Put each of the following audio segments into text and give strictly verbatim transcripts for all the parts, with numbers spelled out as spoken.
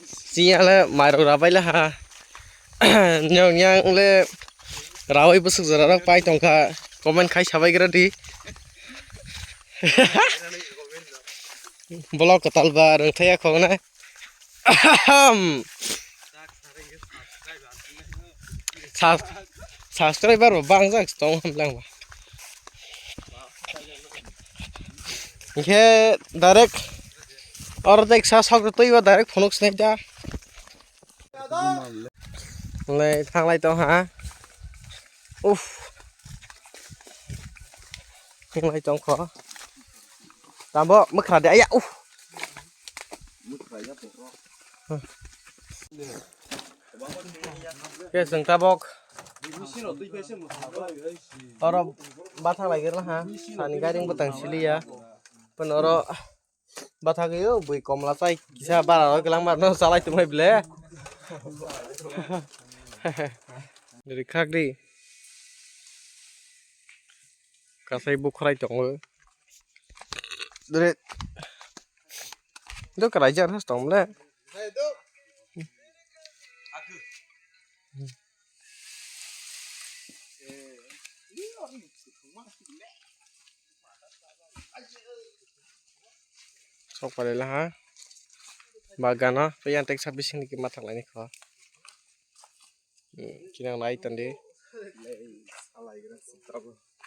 Siyale mairok rabai laha. Nyong yang le rawi busuk jora rok pai tongkha. Comment khai sabai gra di. Vlog kwtal ba rwng thaya khok nai. Ahem. Sub- subscriber bo bangjak tong hamlang ba. Hingke direct oro dek sa sok twi ba direct phunuk snai da. Lai thanglai tong ha. Uff. Thanglai tong kho. Tambo mukra de aya uff. Ke seng tabok. Oro bathang lai gerla ha. Sani gairing butang siliya. Pun oro bathang yo bui komla chai kisa bara rok gelang mar no chalai tumai ble. Dari khak di. Kasai bukhrai tongo. Dari. Itu kerajaan khas tong le. Sok pale laha. Bagano pe yang tek sa bising ni kima thang laini kho. Hmm, kinang nai tandi.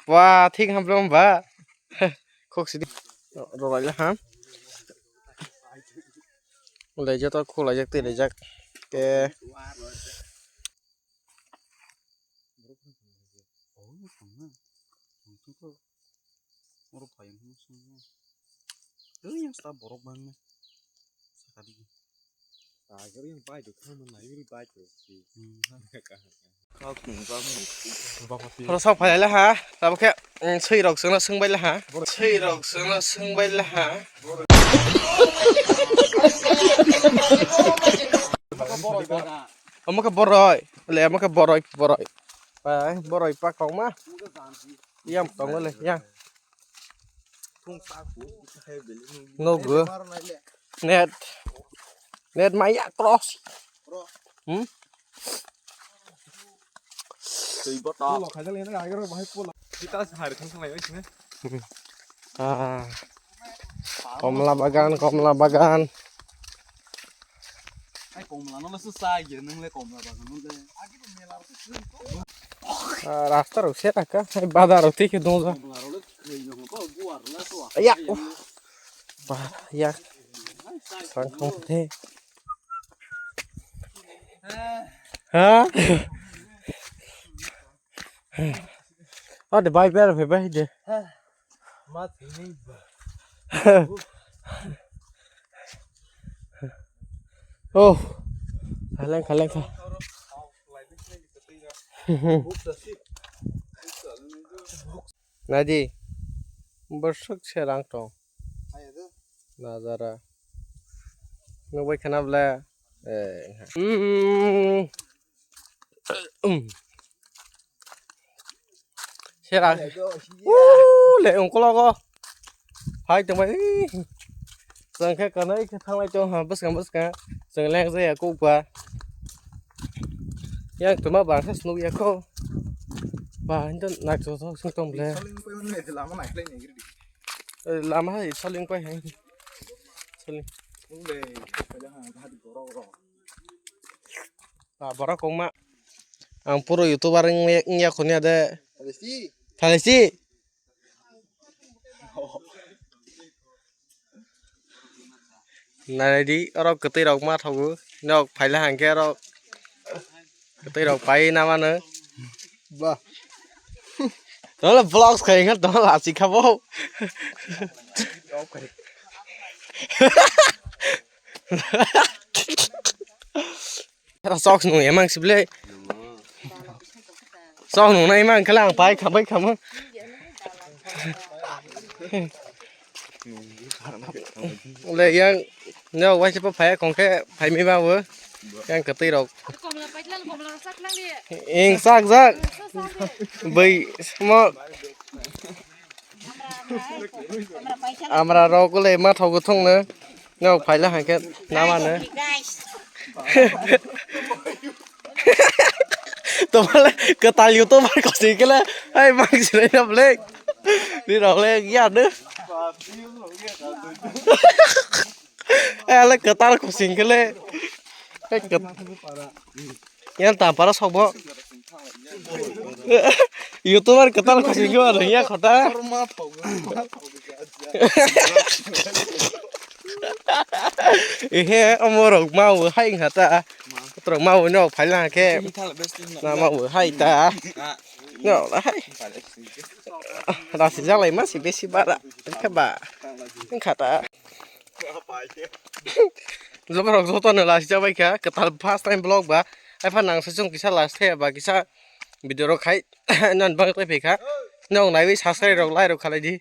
Wah, thik ham belum ba. Kok sidi. Ro lai laha. Lai joto khulai jak tei lai jak. Te. Oro phaiyung hwn swngo. Tei yang sta borok bangma. Sakha digi. Agor yang bai do khama nai ri bai do. Hmm. Oro sok phailai ha, tabuk khe, mm, swi rok chwngno swngbai laha. Swi rok chwngno swngbai laha. Omo khe boroi, le omo khe boroi, boroi. Bai, boroi pakokma. Yang tongo le, yang. Nogo. Net. Net maya cross. Hmm? Twi botol. Kita sehari kan sama ya sini. Ah. Komla bagan, komla bagan. Ai, komla no le susa ye, nung le komla bagan no le. Ah, rasta rok se taka, ai, bada rok tei khe dongja. Komla rok le khoi no ko guar la so. Ya. Ba, ya. Sang khong the. Ha? Ade bai ber phe bai de. Ma thini. Oh. Khaleng khaleng kha. Nadi. Bersuk serang tong. Najara. Nungbai khana bla. Eh. Mm. Mm. Sera. Woo, le ungkologo. Hai tongbai. Chwng khe kanai khe thanglai tong ha bwskang bwskang. Chwng leng jaya kok ba. Yang tuma bangsa snuk ya kho. Ba hinto nak chwng chwng sung tong ble. Lama hai soling pai hai. Soling. Ah, borok kongma. Ang puro YouTuber wng-, wngya khuniya de. Thalesi. Naidi, oro kwtwi rok ma thogo. Nok phaila hangke oro kwtwi rok pai na mano. Ba. Tolo vlogs khai kha tolo asi khabo. Era socks nung emang sible. Socks nung na emang kala ang pai khambai khamang. Le yang no wai se pa phai kong khe phai mi ba wo. Yang kwtwi rok. Eng sak jak. Bai mo. Amra rok le ma thogo thong no. No phaila hangke namano. Guys. Tomale kwtal YouTuber kosing kele. Hai mang sinai na blek. Ni rok le ya de. Ele kwtal kosing kele. Yang tampara sokbo. YouTuber kwtal kosing kele ya khota. Ehe, omo rok ma bo hai wngkha ta. Kotorok ma bo no phai lang khe. Na ma bo hai ta. No, hai. Rasi jalai ma si besi bara. Khe ba. Wngkha ta. Joborok joto no lasi jabai kha. Kwtal first time vlog ba. Ai pha nang sa chung kisa last the ba kisa video rok khai. Nan bang tai phi kha. Nong naiwi subscribe rok like rok khalai di.